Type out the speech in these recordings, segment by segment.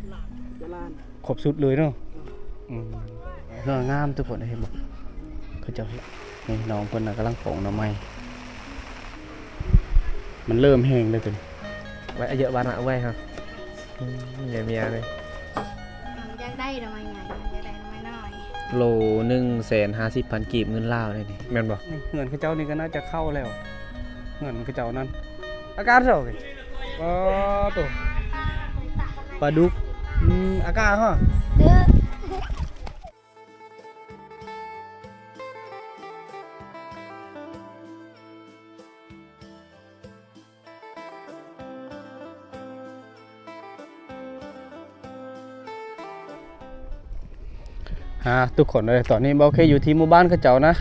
ໂບລານ ຄົບຊຸດເລີຍເນາະ. ອືມ ເຮືອງາມທຸກຄົນ ເຫັນບໍ່ ເຂົາເຈົ້າເຮັດ. ນີ້ນ້ອງເພິ່ນນະກຳລັງປອກໜໍ່ໄມ້ ມັນເລີ່ມແຫ້ງແລ້ວຕົວນີ້. ໄວ້ອາເຍອະວານະໄວ້ຮະ. ອືມ ເມຍເລີຍ ຢາກໄດ້ໜໍ່ໄມ້ໃຫຍ່ ຢາກໄດ້ໜໍ່ໄມ້ນ້ອຍ. ໂລໜຶ່ງແສນຫ້າສິບພັນກີບເງິນລາວເດ້ນີ້ ແມ່ນບໍ່? ນີ້ເຮືອນເຂົາເຈົ້ານີ້ກໍໜ້າຈະເຂົ້າແລ້ວ ເຮືອນເຂົາເຈົ້ານັ້ນ. ອາກາດເຈົ້າ ປາໂຕ ປາດຸກ. ອືມ ອາກາດເນາະ. ອ່າ ທຸກຄົນເອີຍ ຕອນນີ້ບ່າວເຄຢູ່ທີ່ໝູ່ບ້ານເຂົາເຈົ້ານະ.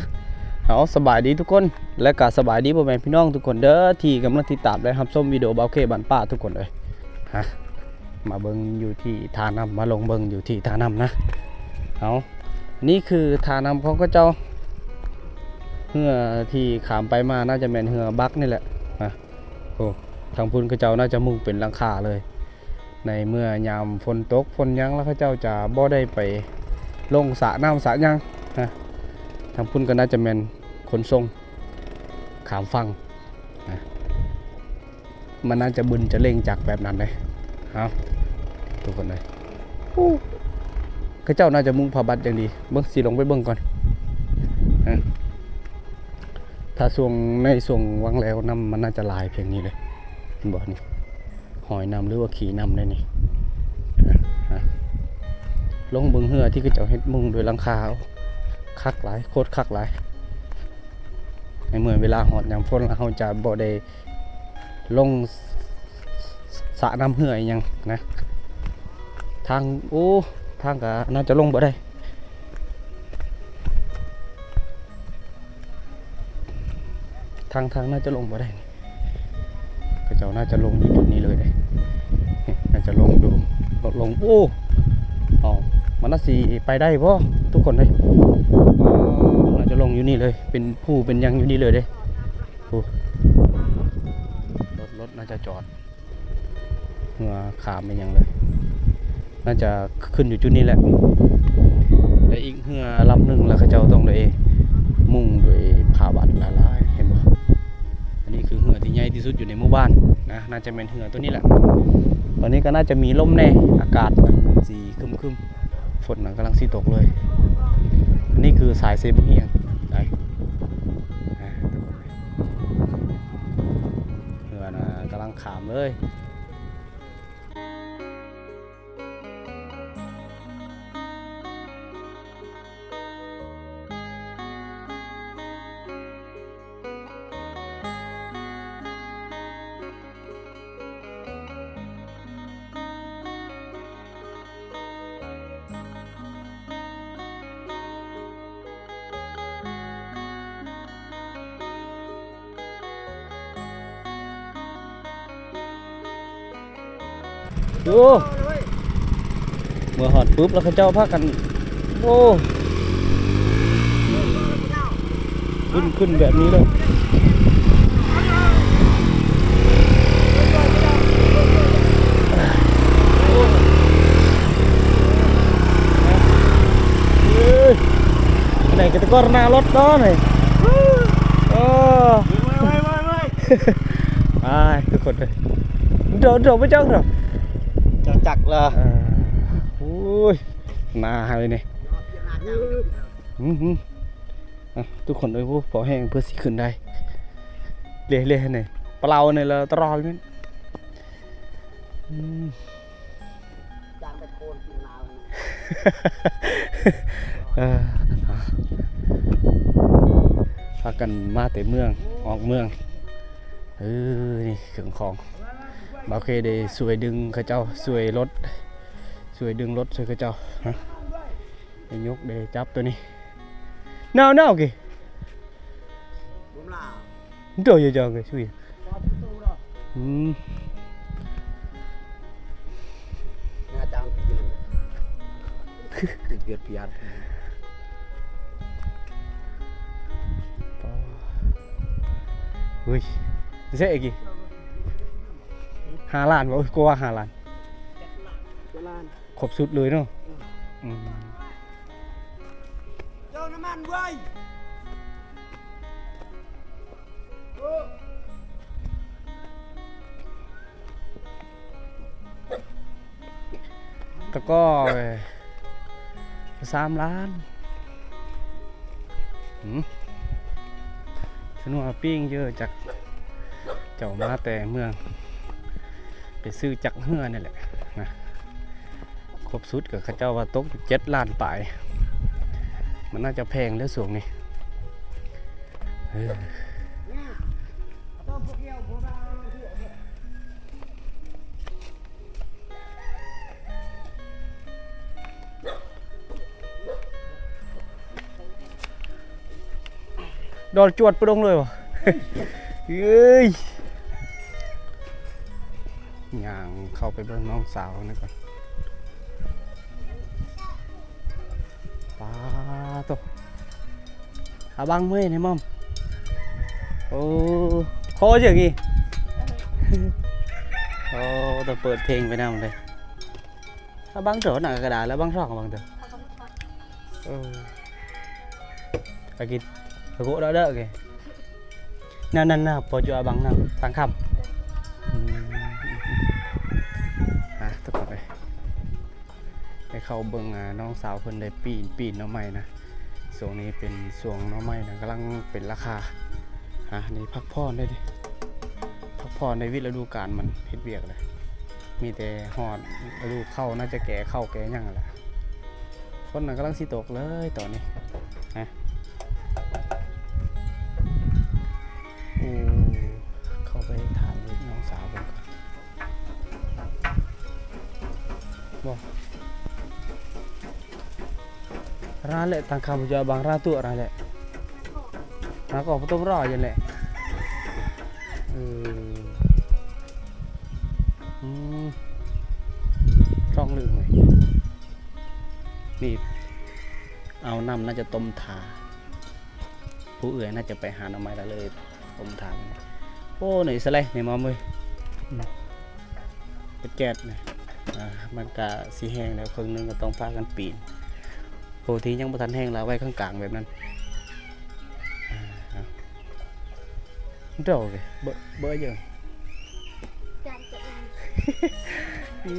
ເອົາ ສະບາຍດີທຸກຄົນ ແລະກະສະບາຍດີພໍ່ແມ່ພີ່ນ້ອງທຸກຄົນເດີ ທີ່ກຳລັງຕິດຕາມ ແລະ ຮັບຊົມວິດີໂອບ່າວເຄບ້ານປ່າທຸກຄົນເອີຍ. ຮະ ມາເບິ່ງຢູ່ທີ່ທ່ານ້ຳ ມາລົງເບິ່ງຢູ່ທີ່ທ່ານ້ຳນະ. ເອົາ ນີ້ຄືທ່ານ້ຳຂອງເຂົາເຈົ້າ ເຮືອທີ່ຂ້າມໄປມາໜ້າຈະແມ່ນເຮືອບັກນີ້ແຫຼະນະ. ໂອ້ ທາງພຸ້ນເຂົາເຈົ້າໜ້າຈະມຸງເປັນຫຼັງຄາເລີຍ ໃນເມື່ອຍາມຝົນຕົກຝົນຫຍັງ ແລ້ວເຂົາເຈົ້າຈະບໍ່ໄດ້ໄປລົງສະນ້ຳສະຫຍັງນະ. ທາງພຸ້ນກໍໜ້າຈະແມ່ນຂົນສົ່ງຂ້າມຝັ່ງນະ. ມັນໜ້າຈະບຶນຈະເລັ່ງຈັກແບບນັ້ນເດ້. ເອົາ ທຸກຄົນເອີຍ ໂອ້ ເຂົາເຈົ້າໜ້າຈະມຸງຜ້າບັດຢ່າງດີ. ເບິ່ງ ຊິລົງໄປເບິ່ງກ່ອນ. ຮະ ຖ້າຊ່ວງ ໃນຊ່ວງຫວ່າງແລ້ວ ນ້ຳມັນໜ້າຈະຫຼາຍພຽງນີ້ເລີຍ ເຫັນບໍ່ນີ້? ຮອຍນ້ຳ ຫຼືວ່າຂີ້ນ້ຳເດ້ນີ້. ຮະ ຮະ ລົງເບິ່ງເຮືອທີ່ເຂົາເຈົ້າເຮັດມຸງດ້ວຍຫຼັງຄາ ໂອ້ ຄັກຫຼາຍ ໂຄດຄັກຫຼາຍ. ໃນເມື່ອເວລາຮອດຍາມຝົນແລ້ວ ເຮົາຈະບໍ່ໄດ້ ລົງສະນ້ຳເຮືອອີ່ຫຍັງນະ. ທາງ ໂອ້ ທາງກໍໜ້າຈະລົງບໍ່ໄດ້ ທາງ ທາງໜ້າຈະລົງບໍ່ໄດ້. ເຂົາເຈົ້າໜ້າຈະລົງຢູ່ຈຸດນີ້ເລີຍເດ້ ໜ້າຈະລົງຢູ່ ລົງ ໂອ້ ເອົາ ມັນໜ້າຊິໄປໄດ້ບໍ່ທຸກຄົນເອີຍ? ອໍ ໜ້າຈະລົງຢູ່ນີ້ເລີຍ ເປັນພູເປັນຫຍັງຢູ່ນີ້ເລີຍເດ້. ໂອ້ ລົດ ລົດໜ້າຈະຈອດ ເຮືອຂ້າມອີ່ຫຍັງເລີຍ ໜ້າຈະຂຶ້ນຢູ່ຈຸດນີ້ແຫຼະ. ແລະ ອີກເຮືອລຳໜຶ່ງ ແລ້ວເຂົາເຈົ້າຕ້ອງໄດ້ມຸງດ້ວຍຜ້າບັດຫຼາຍໆ ເຫັນບໍ່? ອັນນີ້ຄືເຮືອທີ່ໃຫຍ່ທີ່ສຸດຢູ່ໃນໝູ່ບ້ານນະ ໜ້າຈະແມ່ນເຮືອໂຕນີ້ແຫຼະ. ຕອນນີ້ກໍໜ້າຈະມີລົມແດ່ ອາກາດມັນຊິຄຶ້ມໆ ຝົນນະກຳລັງຊິຕົກເລີຍ. ອັນນີ້ຄືສາຍເຊບັ້ງຮຽງໄດ໋ ອ່າ ທຸກຄົນເອີຍ ເຮືອນະກຳລັງຂ້າມເລີຍ. ໂອ້ ເມື່ອຮອດປຶບແລ້ວເຂົາເຈົ້າພາກັນ ໂອ້ ຂຶ້ນ ຂຶ້ນແບບນີ້ເລີຍ. ເອີຍ ອັນນີ້ກໍແຕ່ກ່ອນໜ້າລົດເນາະນີ້ ໂອ້ ໄປໆໆໆ ໄປທຸກຄົນເດີ ໂດດ ໂດດບໍ່ຈັກດອກ ຈັກຈັກລະ ເອີ ໂອ້ຍ ໜ້າເຮົານີ້ ອືມ ອ່ະ ທຸກຄົນເອີຍ ໂອ້ ພໍແຮງເພື່ອຊິຂຶ້ນໄດ້ ເລໆ ນີ້ ປະເລົານີ້ລະຕະຫຼອດແມ່ນ ອືມ ເອີ ພາກັນມາແຕ່ເມືອງ ອອກເມືອງ ເອີ ນີ້ເຄື່ອງຂອງ ບ່າວເຄໄດ້ຊ່ວຍດຶງເຂົາເຈົ້າ ຊ່ວຍລົດ ຊ່ວຍດຶງລົດ ຊ່ວຍເຂົາເຈົ້າ ຮະ ໄດ້ຍົກ ໄດ້ຈັບໂຕນີ້ ນາວໆ ເກ ໂຕໃຫຍ່ໆ ເກ ຊ່ວຍ ອືມ ງາຈາງປີນັ້ນ ຕິດວຽດວຽດ ເຮີ້ຍ ເສຍອີກ ຫ້າລ້ານບໍ່? ໂອ້ຍ ກວ່າຫ້າລ້ານ ເຈັດລ້ານ ເຈັດລ້າ ຄົບຊຸດເລີຍເນາະ. ອືມ ເຈີນ້ຳມັນເວີຍ. ຕະກໍສາມລ້ານ. ຫືມ ສະໜວດປີ້ງເຢີຈັກ ເຈົ້າມາແຕ່ເມືອງ ໄປຊື້ຈັກເຮືອນີ້ແຫຼະນະ. ຄົບຊຸດກໍເຂົາເຈົ້າວ່າຕົກຢູ່ເຈັດລ້ານປາຍ. ມັນໜ້າຈະແພງເດ້ຊ່ວງນີ້. ເອີ ດອນຈວດປະດົງເລີຍຫວາ. ເອີຍ ຍ່າງເຂົ້າໄປເບິ່ງນ້ອງສາວນີ້ກ່ອນ. ປາໂຕ ອາບັງເມື່ອຍແທ້ມອມ. ໂອ້ ຄໍເຈີກີ້. ໂອ້ ຕ້ອງເປີດເພງໄປນຳເລີຍ. ອາບັງໂຕໜ້າກະດາ ແລ້ວບັງຊ່ອງອາບັງໂຕ. ເອີ ອາກິດ ອາໂກດອເດີເກ. ນັ້ນໆໆ ພໍຈະອາບັງນັ້ນ ທາງຄຳ. ອືມ ອ່າ ທຸກຄົນເອີຍ ໄດ້ເຂົ້າເບິ່ງ ອ່າ ນ້ອງສາວເພິ່ນໄດ້ປີນ ປີນໜໍ່ໄມ້ນະ. ຊ່ວງນີ້ເປັນຊ່ວງໜໍ່ໄມ້ນະ ກຳລັງເປັນລາຄາ. ອ່າ ນີ້ພັກຜ່ອນໄດ້ ພັກຜ່ອນໃນວິດລະດູການມັນເຮັດວຽກແຫຼະ. ມີແຕ່ຮອດລະດູເຂົ້າ ໜ້າຈະແກ່ເຂົ້າແກ່ຫຍັງແຫຼະ. ຝົນນະກຳລັງຊິຕົກເລີຍຕອນນີ້ນະ. ໂອ້ ເຂົ້າໄປຖາມນ້ອງສາວເພິ່ນກ່ອນ. ບໍ່ ຮ້ານແຫຼະ ທາງຄຳຈະບາງຮ້ານຕົວະຮ້ານແຫຼະ. ນາກໍບໍ່ຕ້ອງລໍຢູ່ແຫຼະ. ເອີ ອືມ ຊ່ອງລຶກເລີຍ. ນີ້ ເອົານ້ຳໜ້າຈະຕົ້ມຖ້າ. ຜູ້ເອື້ອຍໜ້າຈະໄປຫາໜໍ່ໄມ້ລະເລີຍ ຕົ້ມຖ້າ. ໂອ້ ນີ້ສະແລະ ນີ້ມອມເອີຍ. ອືມ ເປັນແກັດນະ. ອ່າ ມັນກະຊິແຫ້ງແລ້ວ ເຄິ່ງໜຶ່ງກໍຕ້ອງພາກັນປີນ. ໂພທີ່ຍັງບໍ່ທັນແຫ້ງລະໄວ້ຂ້າງກາງແບບນັ້ນ. ອ່າ ເອົາ ເດີ ເບີ ເບີເຢີ ຈານຈະອີ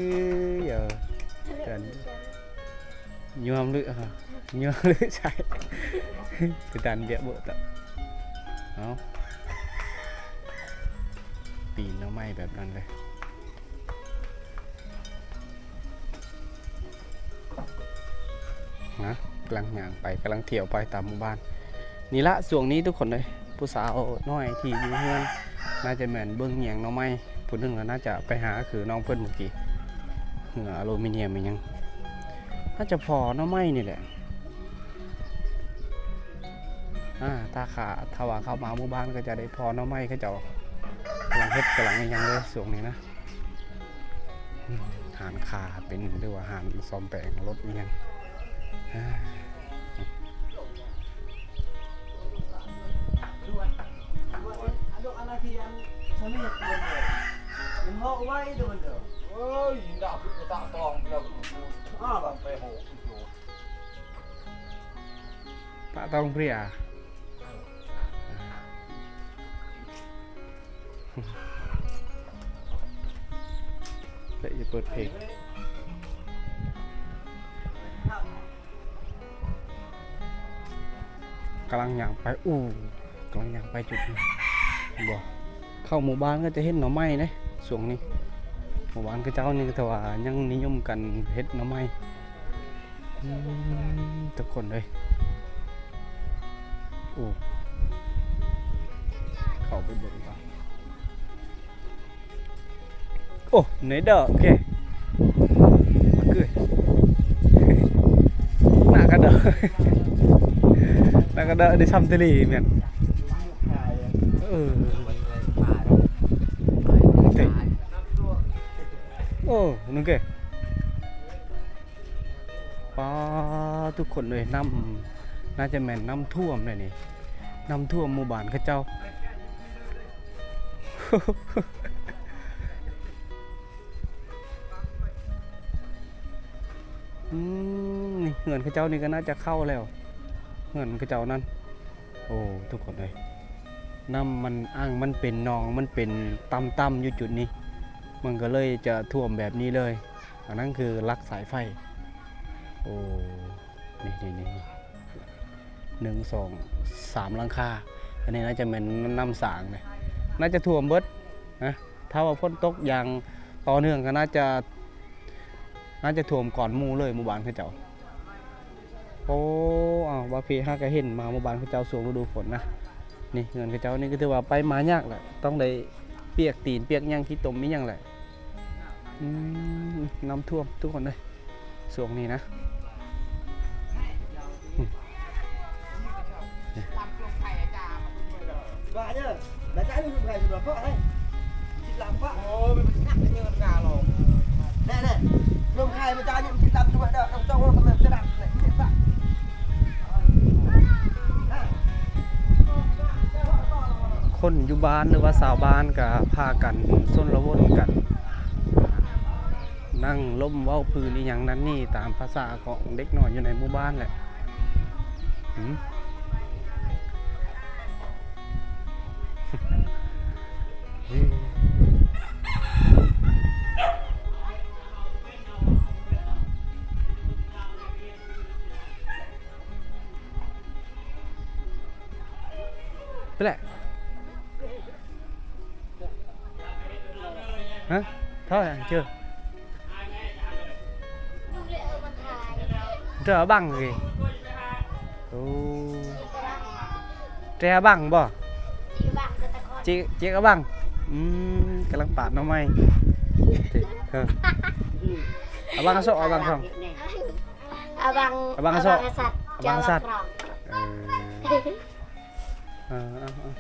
ເອີ ເຢີ ຈານ ຍວມຫຼື ຍວມຫຼືໃສ່ ຈານເບຍເບີຕະ. ເອົາ ປີນໜໍ່ໄມ້ແບບນັ້ນເລີຍ. ນະ ກຳລັງຍ່າງໄປ ກຳລັງທ່ຽວໄປຕາມໝູ່ບ້ານນີ້ລະ. ຊ່ວງນີ້ທຸກຄົນເອີຍ ຜູ້ສາວນ້ອຍທີ່ຢູ່ເຮືອນ ໜ້າຈະແມ່ນເບິ່ງແຍງໜໍ່ໄມ້ ຜູ້ໜຶ່ງກໍໜ້າຈະໄປຫາ ຄືນ້ອງເພິ່ນມື້ກີ້ ເຫື່ອອາລູມິນຽມອີ່ຫຍັງ ໜ້າຈະພໍໜໍ່ໄມ້ນີ້ແຫຼະ. ອ່າ ຖ້າຂາ ຖ້າວ່າເຂົ້າມາໝູ່ບ້ານກໍຈະໄດ້ພໍໜໍ່ໄມ້ ເຂົາເຈົ້າກຳລັງເຮັດ ກຳລັງອີ່ຫຍັງເລີຍຊ່ວງນີ້ນະ. ອືມ ຮ້ານຄ້າເປັນ ຫຼືວ່າຮ້ານສ້ອມແປງລົດອີ່ຫຍັງ. ປະຕອງເພຍ ເດ ຢ່າເປີດເພງ ກຳລັງຍ່າງໄປ. ອູ້ ກຳລັງຍ່າງໄປຈຸດນີ້ ເຫັນບໍ່? ເຂົ້າໝູ່ບ້ານກໍຈະເຫັນໜໍ່ໄມ້ເດ້ ຊ່ວງນີ້ ໝູ່ບ້ານເຂົາເຈົ້ານີ້ ແຕ່ວ່າຍັງນິຍົມກັນເຮັດໜໍ່ໄມ້. ອືມ ທຸກຄົນເອີຍ ໂອ້ ເຂົ້າໄປເບິ່ງກ່ອນ. ໂອ້ ໃນເດີ ໂອເຄ ມາເກີຍ ໜ້າກະເດີ ໜ້າກະເດີ ໄດ້ຊຳຕະລີແມ່ນ ເອີ ໂອ້ ໜຶ່ງເກ ປາ ທຸກຄົນເອີຍ ນ້ຳ ໜ້າຈະແມ່ນນ້ຳຖ້ວມເດ້ນີ້ ນ້ຳຖ້ວມໝູ່ບ້ານເຂົາເຈົ້າ. ໂອ້ ອືມ ນີ້ເຮືອນເຂົາເຈົ້ານີ້ກໍໜ້າຈະເຂົ້າແລ້ວ ເຮືອນເຂົາເຈົ້ານັ້ນ. ໂອ້ ທຸກຄົນເອີຍ ນ້ຳມັນອັ່ງ ມັນເປັນໜອງ ມັນເປັນຕ່ຳໆ ຢູ່ຈຸດນີ້ ມັນກໍເລີຍຈະຖ້ວມແບບນີ້ເລີຍ. ອັນນັ້ນຄືຫຼັກສາຍໄຟ. ໂອ້ ນີ້ໆໆ ໜຶ່ງ ສອງ ສາມຫຼັງຄາ. ອັນນີ້ໜ້າຈະແມ່ນນ້ຳສາງເດ້ ໜ້າຈະຖ້ວມເບິດນະ. ຖ້າວ່າຝົນຕົກຢ່າງຕໍ່ເນື່ອງກໍໜ້າຈະ ໜ້າຈະຖ້ວມກ່ອນໝູ່ເລີຍໝູ່ບ້ານເຂົາເຈົ້າ. ໂອ້ ເອົາ ບ່າວເພຫາກະເຫັນມາໝູ່ບ້ານເຂົາເຈົ້າຊ່ວງລະດູຝົນນະ. ນີ້ເຮືອນເຂົາເຈົ້ານີ້ກໍຖືວ່າໄປມາຍາກແຫຼະ ຕ້ອງໄດ້ປຽກຕີນປຽກຫຍັງ ຂີ້ຕົມອີ່ຫຍັງແຫຼະ. ອືມ ນ້ຳຖ້ວມທຸກຄົນເອີຍ ຊ່ວງນີ້ນະ. ອືມ ຄົນຢູ່ບ້ານ ຫຼືວ່າຊາວບ້ານກໍພາກັນຊົນລະວົນກັນ ນັ່ງລົມເວົ້າພື້ນອີ່ຫຍັງນັ້ນນີ້ ຕາມພາສາຂອງເດັກນ້ອຍຢູ່ໃນໝູ່ບ້ານແຫຼະ. ຫືມ ໄປແຫຼະ. ຮະ ເທົ່າຫຍັງເຈີ? ເທື່ອບັງເກ. ໂອ້ ເທື່ອບັງບໍ່? ເຈກ ເຈກອາບັງ. ອືມ ກຳລັງປາດໜໍ່ໄມ້. ເອີ ອາບັງອາໂສ ອາບັງທອງ. ອາບັງ ອາບັງອາໂສ ອາບັງອາສັດ ອາບັງອາສັດ. ເອີ ເອີ ເອົາ ເອົາ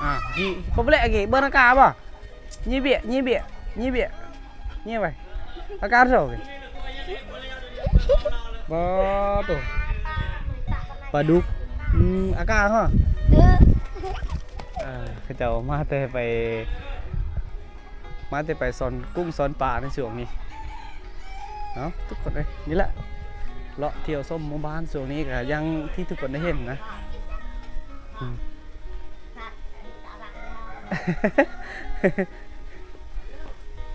ອ່າ ຈີ່ ບໍ່ເປະເກ ເບິ່ງອາກາບໍ່? ຢີ່ເບຍ ຢີ່ເບຍ ຢີ່ເບຍ ຢີ່ໄວ້ ອາກາໂຕ ບໍ່ໂຕ ປາດຸກ. ອືມ ອາກາເນາະ. ເອີ ເຂົາເຈົ້າມາແຕ່ໄປ ມາແຕ່ໄປຊ່ອນກຸ້ງຊ່ອນປາໃນຊ່ວງນີ້. ເອົາ ທຸກຄົນເອີຍ ນີ້ແຫຼະ ເລາະທ່ຽວຊົມໝູ່ບ້ານຊ່ວງນີ້ກໍຢ່າງທີ່ທຸກຄົນໄດ້ເຫັນນະ. ອືມ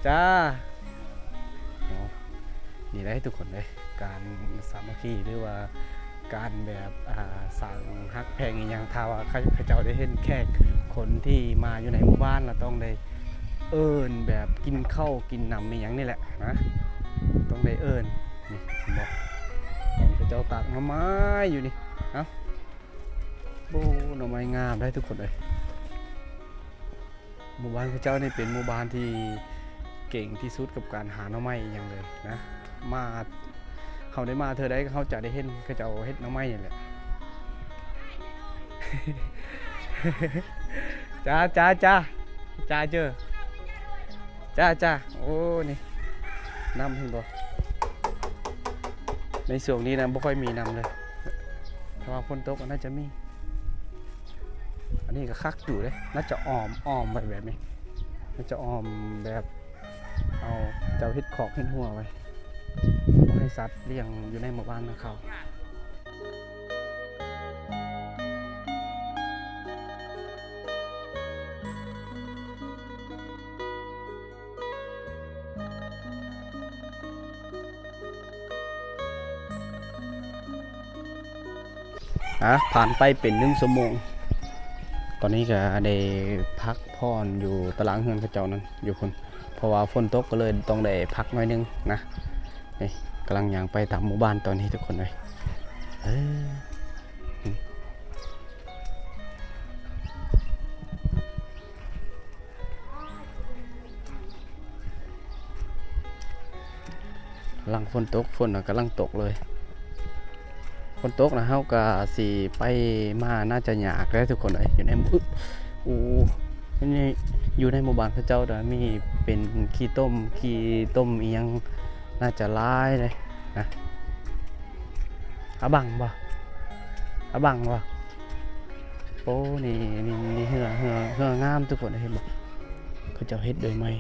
ຈ້າ ເນາະ ນີ້ແຫຼະທຸກຄົນເອີຍ ການສາມັກຄີ ຫຼືວ່າ ການແບບ ອ່າ ສ້າງຮັກແພງອີ່ຫຍັງ ຖ້າວ່າເຂົາເຈົ້າໄດ້ເຫັນແຂກຄົນທີ່ມາຢູ່ໃນໝູ່ບ້ານ ລະຕ້ອງໄດ້ເອີ້ນແບບກິນເຂົ້າກິນນ້ຳອີ່ຫຍັງນີ້ແຫຼະນະ ຕ້ອງໄດ້ເອີ້ນ. ນີ້ເຫັນບໍ່ ເຂົາເຈົ້າຕາກໜໍ່ໄມ້ຢູ່ນີ້. ເອົ້າ ໂອ້ ໜໍ່ໄມ້ງາມໄດ໋ທຸກຄົນເອີຍ. ໝູ່ບ້ານເຂົາເຈົ້ານີ້ເປັນໝູ່ບ້ານທີ່ເກັ່ງທີ່ສຸດກັບການຫາໜໍ່ໄມ້ອີ່ຫຍັງເລີຍນະ. ມາ ເຮົາໄດ້ມາເທື່ອໃດ ເຮົາຈະໄດ້ເຫັນເຂົາເຈົ້າເຮັດໜໍ່ໄມ້ນີ້ແຫຼະ. ຈ້າ ຈ້າ ຈ້າ ຈ້າເຈີ ຈ້າ ຈ້າ. ໂອ້ ນີ້ ນ້ຳເຫັນບໍ່? ໃນຊ່ວງນີ້ນະ ບໍ່ຄ່ອຍມີນ້ຳເລີຍ. ຖ້າວ່າຝົນຕົກກໍໜ້າຈະມີ. ອັນນີ້ກໍຄັກຢູ່ເດ້ ໜ້າຈະອ້ອມ ອ້ອມໄວ້ແບບນີ້ ໜ້າຈະອ້ອມແບບ ເອົາ ເຈົ້າເຮັດຄອກເຮັດຮົ້ວໄວ້ ບໍ່ໃຫ້ສັດລ້ຽງຢູ່ໃນໝູ່ບ້ານນຳເຂົາ. ອ່າ ຜ່ານໄປເປັນໜຶ່ງຊົ່ວໂມງ ຕອນນີ້ກໍໄດ້ພັກຜ່ອນຢູ່ຕາລ່າງເຮືອນເຂົາເຈົ້ານັ້ນ ຢູ່ພຸ້ນ ເພາະວ່າຝົນຕົກກໍເລີຍຕ້ອງໄດ້ພັກໜ້ອຍໜຶ່ງນະ. ນີ້ກຳລັງຍ່າງໄປຕາມໝູ່ບ້ານຕອນນີ້ທຸກຄົນເອີຍ. ເອີ ຫຼັງຝົນຕົກ ຝົນນະກຳລັງຕົກເລີຍ. ຝົນຕົກນະ ເຮົາກະຊິໄປມາໜ້າຈະຍາກເດ້ທຸກຄົນເອີຍ. ຢູ່ໃນ ອຶ ໂອ້ ຢູ່ໃນໝູ່ບ້ານເຂົາເຈົ້ານະ ມີເປັນຂີ້ຕົມ ຂີ້ຕົມອີ່ຫຍັງ ໜ້າຈະຫຼາຍເດ້ນະ. ອາບັງບໍ່? ອາບັງບໍ່? ໂອ້ ນີ້ ນີ້ ນີ້ເຮືອ ເຮືອ ເຮືອງາມທຸກຄົນ ເຫັນບໍ່? ເຂົາເຈົ້າເຮັດໂດຍໄມ້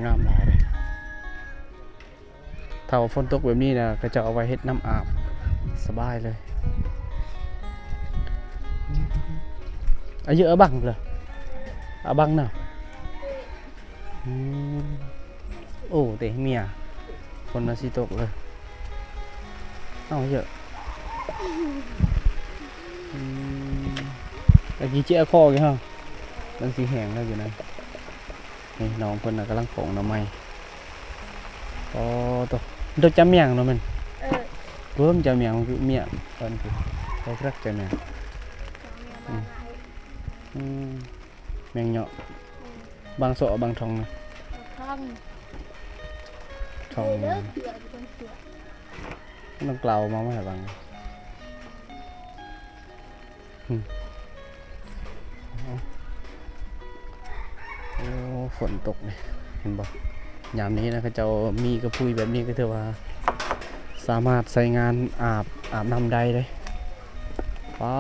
ງາມຫຼາຍເດ້. ໄ ເຂົາຝົນຕົກແບບນີ້ນະ ເຂົາເຈົ້າເອົາໄວ້ເຮັດນ້ຳອາບ ສະບາຍເລີຍ. ອາຍຸອາບັງເລີຍ ອາບັງນະ. ອືມ ໂອ້ ເຕເມຍ ຝົນມັນຊິຕົກເລີຍ. ເອົາເຍອະ ອືມ ຕະກີ້ເຈຍຄໍຢູ່ຫັ້ນ ມັນຊິແຫ້ງແລ້ວຢູ່ນັ້ນ. ນີ້ນ້ອງເພິ່ນນະກຳລັງປົງໜໍ່ໄມ້. ອໍ ໂຕ ໂຕຈະມຽງເນາະແມ່ນ? ເອີ ເບິ່ງຈະມຽງ ເມຍເພິ່ນ ເພິ່ນ ເພິ່ນຈັກຈະມຽງ. ອືມ ອືມ ແມງເຫຍາະ ອືມ ບາງເຊາະບາງທ່ອງນະ ທ່ອງ ທ່ອງ ເດີ ເກືອ ມັນຕ້ອງເກົາມາໃຫ້ບາງ. ອືມ ໂອ້ ຝົນຕົກນີ້ ເຫັນບໍ່? ຍາມນີ້ນະ ເຂົາເຈົ້າມີກະພຸຍແບບນີ້ກໍຖືວ່າສາມາດໃຊ້ງານອາບ ອາບນ້ຳໄດ້ເດ້. ປາ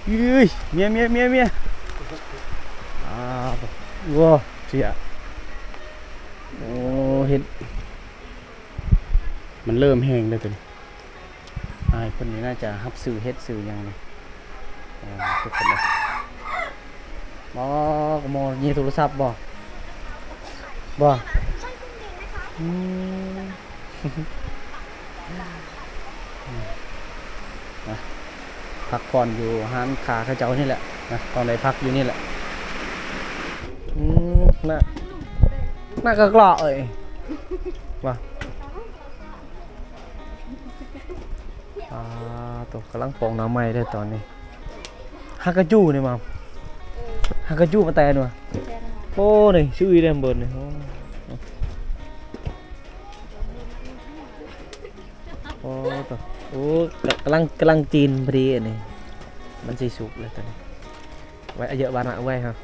ເອີຍ ເມຍ ເມຍ ເມຍ ເມຍ ອາ ໂອ້ ເສຍ ໂອ້ ເຫັດ ມັນເລີ່ມແຫ້ງແລ້ວໂຕນີ້. ອ້າຍເພິ່ນນີ້ໜ້າຈະຮັບຊື້ເຫັດຊື້ຫຍັງນີ້ ເອີ ທຸກຄົນເດີ. ບໍ່ ກໍໝໍນີ້ໂທລະສັບບໍ່? ບໍ່ ອືມ ນະ ພັກຜ່ອນຢູ່ຮ້ານຄ້າເຂົາເຈົ້ານີ້ແຫຼະນະ ຕ້ອງໄດ້ພັກຢູ່ນີ້ແຫຼະ. ອືມ ນະ ນະກະກະເອີຍ ວ່າ ອ່າ ໂຕ ກຳລັງປົງໜໍ່ໄມ້ເດີຕອນນີ້. ຮັກກະຈູ່ນີ້ມາ ເອີ ຮັກກະຈູ່ມາແຕ່ນວ່າ ແຕ່ນວ່າ ໂອ້ ນີ້ຊື່ອີ່ເດມເບີນນີ້ ໂອ້ ໂອ້ ໂຕ ໂອ້ ກະ ກຳລັງ ກຳລັງຈີນພໍດີອັນນີ້ ມັນຊິສຸກແລ້ວຕອນນີ້. ໄວ້ ອາຍຸບານະໄວ້ເຮົາ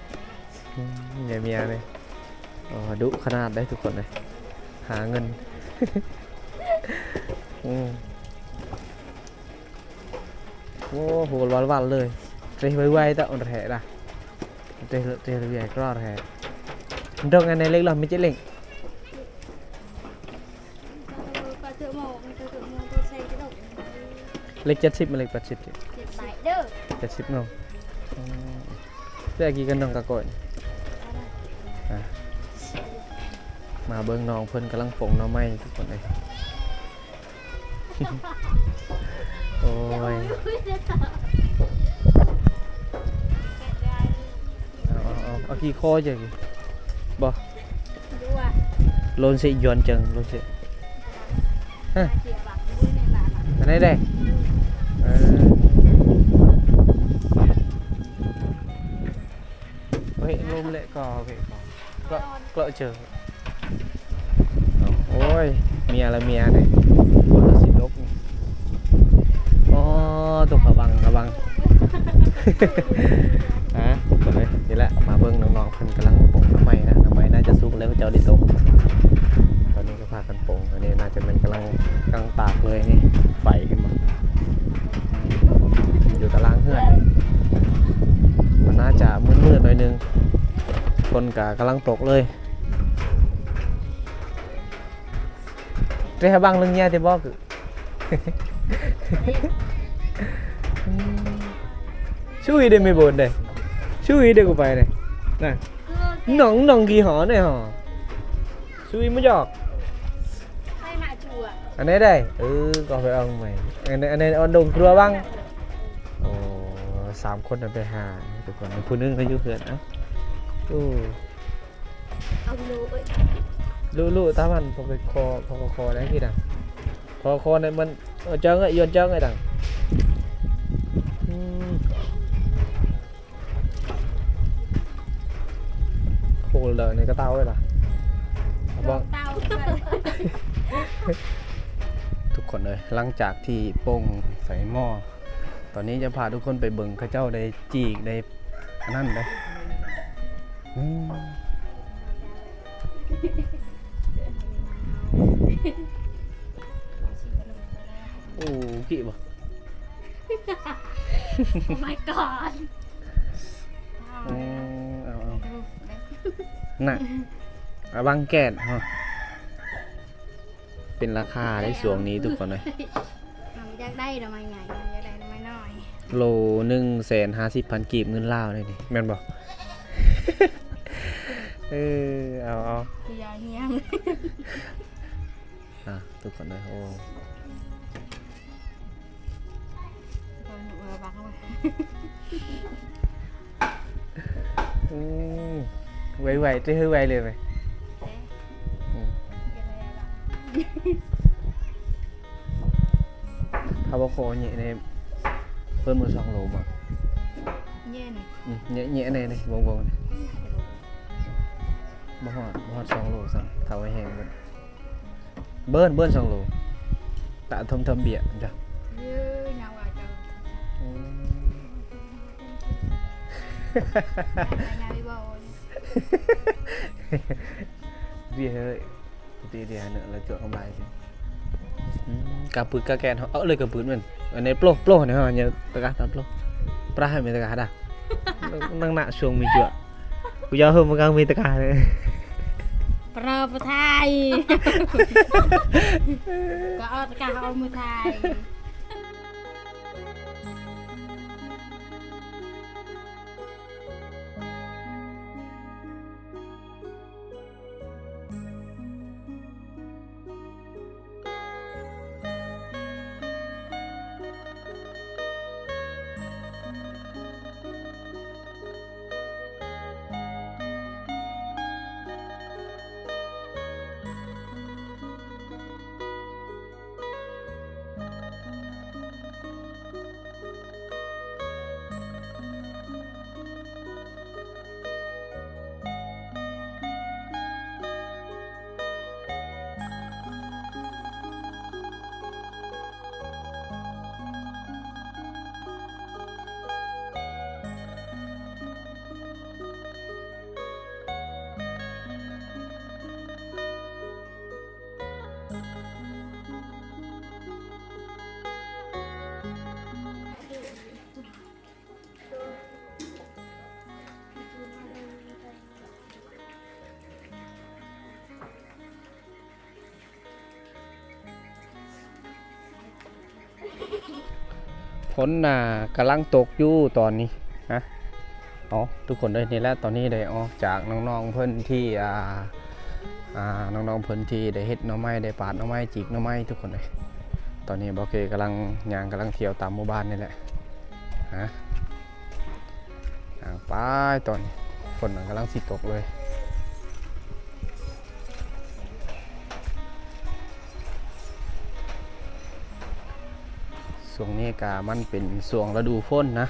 ອືມ ເມຍ ເມຍນີ້ ໂອ້ ດຸຂະໜາດເດ້ທຸກຄົນເອີຍ ຫາເງິນ ອືມ. ໂອ້ ໂຫ ວັນໆເລີຍ ເຕະໄວໆຕະ ອັນແທ້ລະ ເຕະ ເຕະໄວໆກຣອດແທ້. ດົງອັນໃນເລັກລະ ມີເຈັດເລັກ ເລັກເຈັດສິບ ມາເລັກແປດສິບ ເຈັດສິບເນາະ. ອືມ ແຕ່ກີ້ກັນດົງກະໂກຍ ອ່າ ມາເບິ່ງນ້ອງເພິ່ນກຳລັງປົງໜໍ່ໄມ້ທຸກຄົນເອີຍ. ໂອ້ຍ ເອົາ ເອົາ ເອົາ ເອົາ ເອົາ ເອົາ ເອົາ ເອົາ ເອົາ ເອົາ ເອົາ ເອົາ ເອົາ ເອົາ ເອົາ ເອົາ ເອົາ ເອົາ ໂລນຊິ ຢວນເຈີງ ໂລນຊິ ຮະ ອັນໃດເດ້ ເອີ ເຮັດລົມແຫຼະກໍເວກໍ ເກາະ ເກາະເຈີ. ໂອ້ຍ ເມຍລະເມຍນີ້ ຝົນລະຊິຕົກນີ້. ອໍ ຕົກ ລະວັງ ລະວັງ ຮະ ທຸກຄົນເອີຍ. ນີ້ແຫຼະ ມາເບິ່ງນ້ອງໆເພິ່ນກຳລັງປົງໜໍ່ໄມ້ນະ ໜໍ່ໄມ້ໜ້າຈະສຸກແລ້ວ ເຂົາເຈົ້າໄດ້ຕົ້ມ. ຕອນນີ້ກໍພາກັນປົງ ອັນນີ້ໜ້າຈະແມ່ນກຳລັງ ກຳລັງຕາກເລີຍນີ້ ໄຟເຫັນບໍ່ ຢູ່ຕາລ່າງເຮືອນນີ້. ມັນໜ້າຈະມືດໆໜ້ອຍໜຶ່ງ ຝົນກໍກຳລັງຕົກເລີຍ. ເຕະໃຫ້ບັງເລື່ອງເຍຍເຕະບອກ ຊ່ວຍໄດ້ໄໝ່ບົນເດ້ ຊ່ວຍໄດ້ກູໄປເດ້ນະ ໜອງໜອງກີ່ຫອເດ້ຫອ ຊ່ວຍມາຈອກ ໃຫ້ມາຈວກ ອັນນີ້ໄດ້ ເອີ ກໍໄປເອົາໃໝ່ ອັນນີ້ ອັນນີ້ເອົາດົງຄົວບັງ ໂອ້ ສາມຄົນນັ້ນໄປຫາ ທຸກຄົນ ຜູ້ໜຶ່ງນະຢູ່ເຮືອນ ເອົ້າ ໂອ້ ເອົາໂລເອີຍ ລຸ ລຸຕາມັນ ພໍໄປຂໍ ພໍຂໍໄດ້ທີ່ນະ ພໍຂໍໄດ້ມັນ ເອີ ເຈີເອີຍ ຢວນເຈີເອີຍ ດັງ ອືມ ໂຫ ເລີຍນີ້ກະເຕົາເລີຍລະ ເຕົາ ທຸກຄົນເອີຍ ຫຼັງຈາກທີ່ປົ່ງໃສ່ໝໍ້ ຕອນນີ້ຈະພາທຸກຄົນໄປເບິ່ງເຂົາເຈົ້າໄດ້ຈີກໄດ້ ອັນນັ້ນເດ້ ອືມ ໂອ້ ກິບໍ່ Oh my god ນະ ອາ ບັງແກດເນາະ ເປັນລາຄາໃນຊ່ວງນີ້ທຸກຄົນເອີຍ. ເຮົາຢາກໄດ້ໜໍ່ໄມ້ໃຫຍ່ ເຮົາຢາກໄດ້ໜໍ່ໄມ້ນ້ອຍ. ໂລໜຶ່ງແສນຫ້າສິບພັນກີບເງິນລາວເດ້ນີ້ ແມ່ນບໍ່? ເອີ ເອົາ ເອົາ ຄືຢາຍຽງ. ອ່າ ທຸກຄົນເດີ ໂອ້ ເອີ ບັກເອົາໄວ້ ອືມ ໄວໆ ເຕີ ໄວເລີຍໄວ ເອີ ອືມ ເກັບໄວ້ບັກ ຖ້າບໍ່ຂໍແຍະໃນ ເພິ່ນໝົດສອງໂລບໍ່ ແຍະນີ້ ອືມ ແຍະ ແຍະແນ່ນີ້ ວົງໆ ນີ້ ບໍ່ຮອດ ບໍ່ຮອດສອງໂລຊ້ຳ ຖ້າວ່າແຮງເບິດ. ເບີນ ເບີນສອງໂລ ຕະທົມທຳເບຍຈ້ະ ເອີຍ ຍັງວ່າເຈົ້າ ອືມ ເບຍເຮີ້ຍ ຕີເດຍເນາະ ແລ້ວຈວກນ້ຳລາຍ ອືມ ກະປຶດກະແກນ ເອົາເລີຍກະປຶດແມ່ນ ອັນນີ້ໂປ ໂປ ນີ້ເຮົາເອົາຕະກະຕາໂປ ປະໃຫ້ແມ່ຕະກະດາ ນັງນະຊ່ວງມີຈວກ ກູຢາວເຮີມາກາງມີຕະກາເລີຍ ປຣະປະໄທ ກະເອົາຕະກາເອົາມືໄທ. ຝົນນະກຳລັງຕົກຢູ່ຕອນນີ້ນະ. ເອົາ ທຸກຄົນເອີຍ ນີ້ແຫຼະ ຕອນນີ້ໄດ້ອອກຈາກນ້ອງໆເພິ່ນທີ່ ອ່າ ອ່າ ນ້ອງໆເພິ່ນທີ່ໄດ້ເຮັດໜໍ່ໄມ້ ໄດ້ປາດໜໍ່ໄມ້ ຈິກໜໍ່ໄມ້ທຸກຄົນເອີຍ. ຕອນນີ້ບ່າວເຄກຳລັງຍ່າງ ກຳລັງທ່ຽວຕາມໝູ່ບ້ານນີ້ແຫຼະ ຮະ. ອ່າ ໄປຕອນນີ້ ຝົນກຳລັງຊິຕົກເລີຍ. ຊ່ວງນີ້ກະມັນເປັນຊ່ວງລະດູຝົນນະ.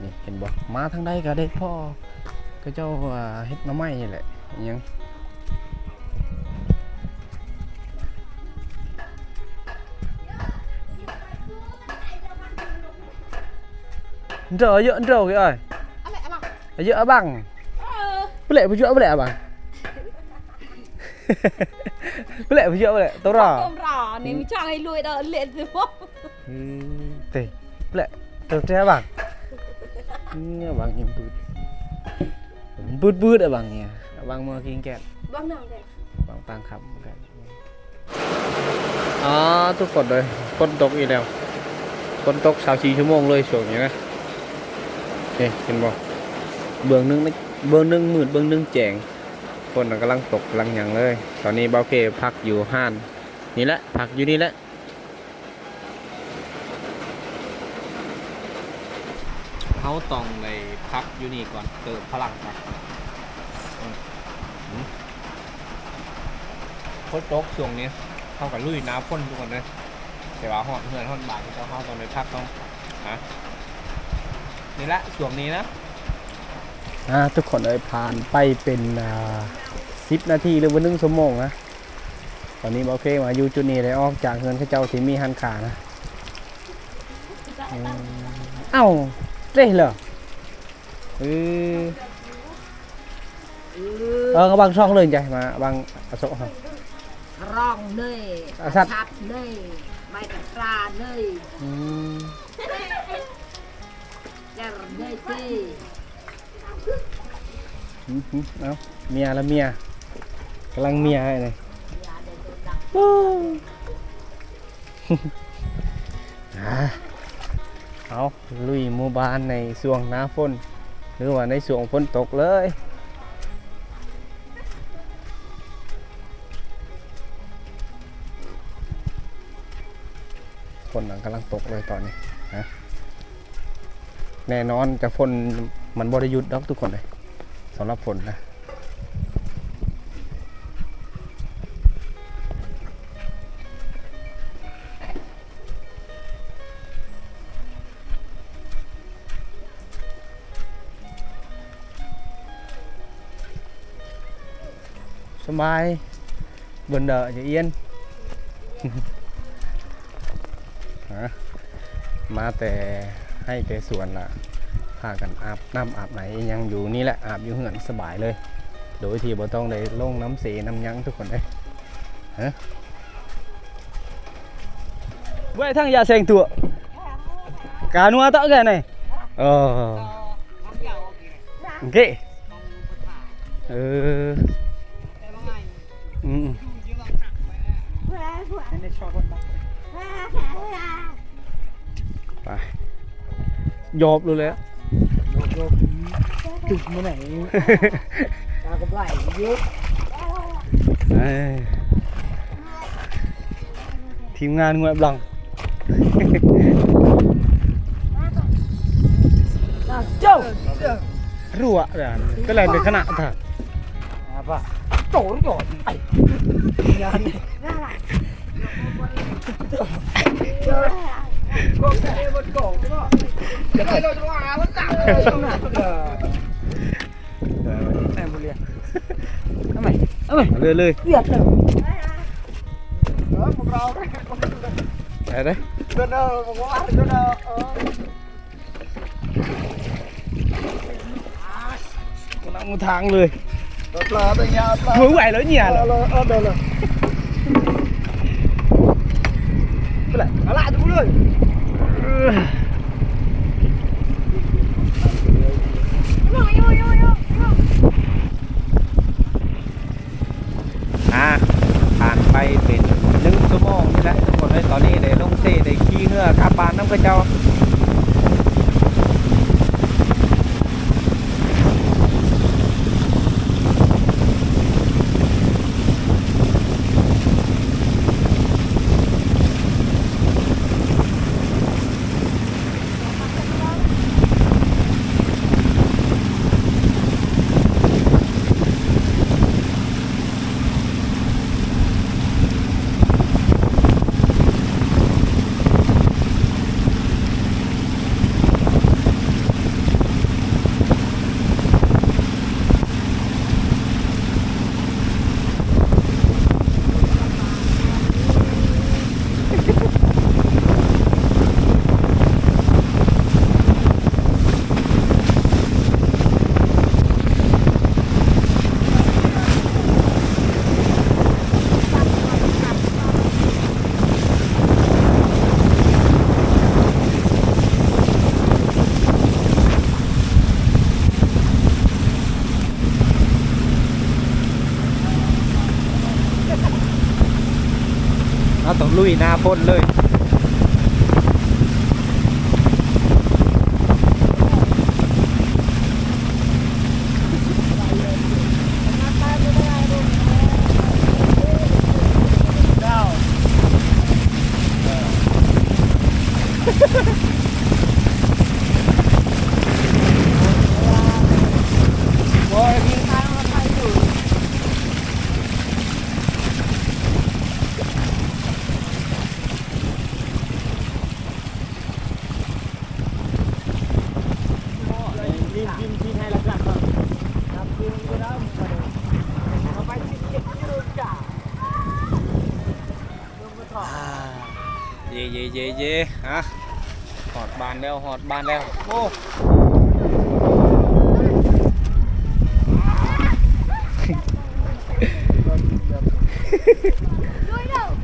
ນີ້ເຫັນບໍ່ ມາທາງໃດກະໄດ້ພໍ້ ເຂົາເຈົ້າ ອ່າ ເຮັດໜໍ່ໄມ້ນີ້ແຫຼະ ອີ່ຫຍັງ Ndro, ayo ndro ke ai. Ayo abang. Boleh bujuk boleh abang. Boleh bujuk boleh. Tora. Tora ni macam ai lui dah let tu. Hmm, teh. Boleh. Tora teh abang. Ni abang nyebut. But-but abang ni. Abang mau kingket. Abang nang deh. Abang tangkap. ອໍ ທຸກຄົນເອີຍ ຝົນຕົກອີກແລ້ວ ຝົນຕົກຊາວສີ່ຊົ່ວໂມງເລີຍຊ່ວງນີ້ນະ. ນີ້ເຫັນບໍ່ ເບື້ອງໜຶ່ງ ເບື້ອງໜຶ່ງມືດ ເບື້ອງໜຶ່ງແຈ້ງ ຝົນກຳລັງຕົກກຳລັງຫຍັງເລີຍ. ຕອນນີ້ບ່າວເຄພັກຢູ່ຮ້ານນີ້ແຫຼະ ພັກຢູ່ນີ້ແຫຼະ. ເຮົາຕ້ອງໄດ້ພັກຢູ່ນີ້ກ່ອນ ເຕີມພະລັງກ່ອນ. ອືມ ຝົນຕົກຊ່ວງນີ້ ເຮົາກໍລຸຍໜ້າຝົນທຸກຄົນເດີ ແຕ່ວ່າຮອດເຮືອນຮອດບ້ານ ເຮົາຕ້ອງໄດ້ພັກກ່ອນ. ອ່າ ນີ້ແຫຼະ ຊ່ວງນີ້ນະ. ອ່າ ທຸກຄົນເອີຍ ຜ່ານໄປເປັນ ອ່າ ສິບນາທີ ຫຼືວ່າໜຶ່ງຊົ່ວໂມງນະ. ຕອນນີ້ບ່າວເຄມາຢູ່ຈຸດນີ້ ໄດ້ອອກຈາກເຮືອນເຂົາເຈົ້າທີ່ມີຮ້ານຄ້ານະ. ເອີ ເອົ້າ ເດ້ເລີ ເອີ ເອີ ກະບັງຊ່ອງເລີຍ ໃຈມາບັງອະໂສກ ຮ່ອງເລີຍ ອາສັດ ອາສັດເລີຍ ໄມ້ຕະກຣາເລີຍ. ອືມ ຈັດເລີຍຕິ. ອືມ ເອົາ ເມຍລະເມຍ ກຳລັງເມຍໃຫ້ນີ້ ອາ ເອົາ ລຸຍໝູ່ບ້ານໃນຊ່ວງໜ້າຝົນ ຫຼືວ່າໃນຊ່ວງຝົນຕົກເລີຍ. ຝົນກຳລັງຕົກເລີຍຕອນນີ້ນະ ແນ່ນອນຈະຝົນ ມັນບໍ່ໄດ້ຢຸດດອກທຸກຄົນເອີຍ ສຳລັບຝົນນະ. ສະບາຍ ເບິ່ງເດີ ຈະອຽນ ຮະ ມາແຕ່ໄຮ່ແຕ່ສວນລະ ພາກັນອາບນ້ຳອາບໃນອີ່ຫຍັງຢູ່ນີ້ແຫຼະ ອາບຢູ່ເຮືອນສະບາຍເລີຍ ໂດຍທີ່ບໍ່ຕ້ອງໄດ້ລົງນ້ຳເຊນ້ຳຫຍັງທຸກຄົນເອີຍ ຮະ. Vậy thằng già seng tua. Cá nua tao kìa này. Ờ. Ghê. Ừ. Ừ. ໄປ ຢອບໂລດແລ້ວ ຢອບ ຢອບ ຈຸກມື້ໄຫນ ຕາກໍໄຫຼຢູ່ ເອີ ທີມງານງວດບລັງ ເຈົ້າ Rua dan, kalian dia kena tak? Apa? Cor, cor. Ai. Iya ni. Kok saya buat kok, kok. Kita lo cuma awak tak. Saya boleh. Amai, amai. Boleh, boleh. Iya, tak. Ada. Sudah, mau keluar, sudah. Oh. ກຳລັງທາງເລີຍ ປະປາໄປຍາປາ ບໍ່ໄຫວແລ້ວເຍ ເອີ ເອີ ເອີ ເອີ ໄປລະ ເອົາລະ ເລີຍ. ອ່າ ຜ່ານໄປເປັນໜຶ່ງຊົ່ວໂມງນີ້ແຫຼະທຸກຄົນເອີຍ ຕອນນີ້ໄດ້ລົງເຊ ໄດ້ຂີ່ເຮືອກັບບ້ານນຳເຂົາເຈົ້າ. ເຮົາຕ້ອງລຸຍໜ້າຝົນເລີຍ. ເຢ ເຢ ເຢ ເຢ ອ່ະ ຮອດບ້ານແລ້ວ ຮອດບ້ານແລ້ວ ໂອ້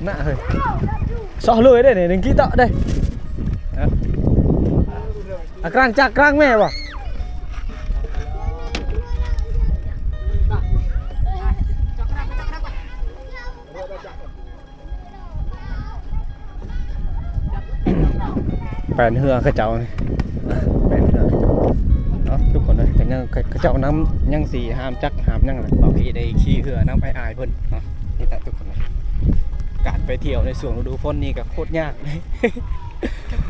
ນະເຮີ້ຍ ຊອກເລີຍເດ້ນີ້ ໜຶ່ງກິໂລເດ້ ຮະ ອາການຈາກກາງແມ່ບໍ່? ແລ່ນເຮືອເຂົາເຈົ້ານີ້ ແລ່ນເຮືອເຂົາເຈົ້າເນາະ ທຸກຄົນເອີຍ. ກໍຍັງເຂົາເຈົ້ານຳ ຍັງຊິຫາມຈັກຫາມຫຍັງແຫຼະ. ເບົາກີໄດ້ຂີ່ເຮືອນຳອ້າຍໆເພິ່ນເນາະ. ນີ້ແຫຼະທຸກຄົນເອີຍ ການໄປທ່ຽວໃນຊ່ວງລະດູຝົນນີ້ກໍໂຄດຍາກ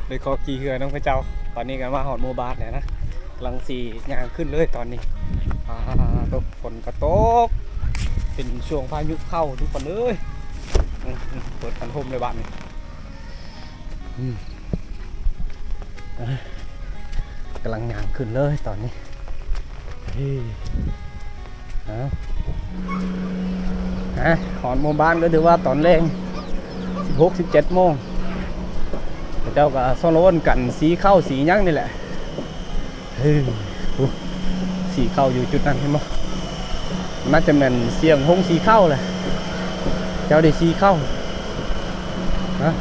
ໄດ້ຂໍຂີ່ເຮືອນຳເຂົາເຈົ້າ. ຕອນນີ້ກໍມາຮອດໝູ່ບ້ານແລ້ວນະ ກຳລັງຊິຍ່າງຂຶ້ນເລີຍຕອນນີ້. ອ່າ ຕົກ ຝົນກໍຕົກ ເປັນຊ່ວງພາຍຸເຂົ້າທຸກຄົນເອີຍ. ອືມ ເປີດພັດລົມເລີຍບາດນີ້. ອືມ ອ່າ ກຳລັງຍ່າງຂຶ້ນເລີຍຕອນນີ້. ເອີ ເອົາ ຮະ ຮອດໝູ່ບ້ານກໍຖືວ່າຕອນແລງ ສິບຫົກ ສິບເຈັດໂມງ ເຂົາເຈົ້າກໍຊົນລະວົນກັນສີເຂົ້າສີຫຍັງນີ້ແຫຼະ. ເອີ ໂອ້ ສີເຂົ້າຢູ່ຈຸດນັ້ນເຫັນບໍ່? ໜ້າຈະແມ່ນສຽງໂຮງສີເຂົ້າແຫຼະ ເຈົ້າໄດ້ສີເຂົ້າ ຮະ.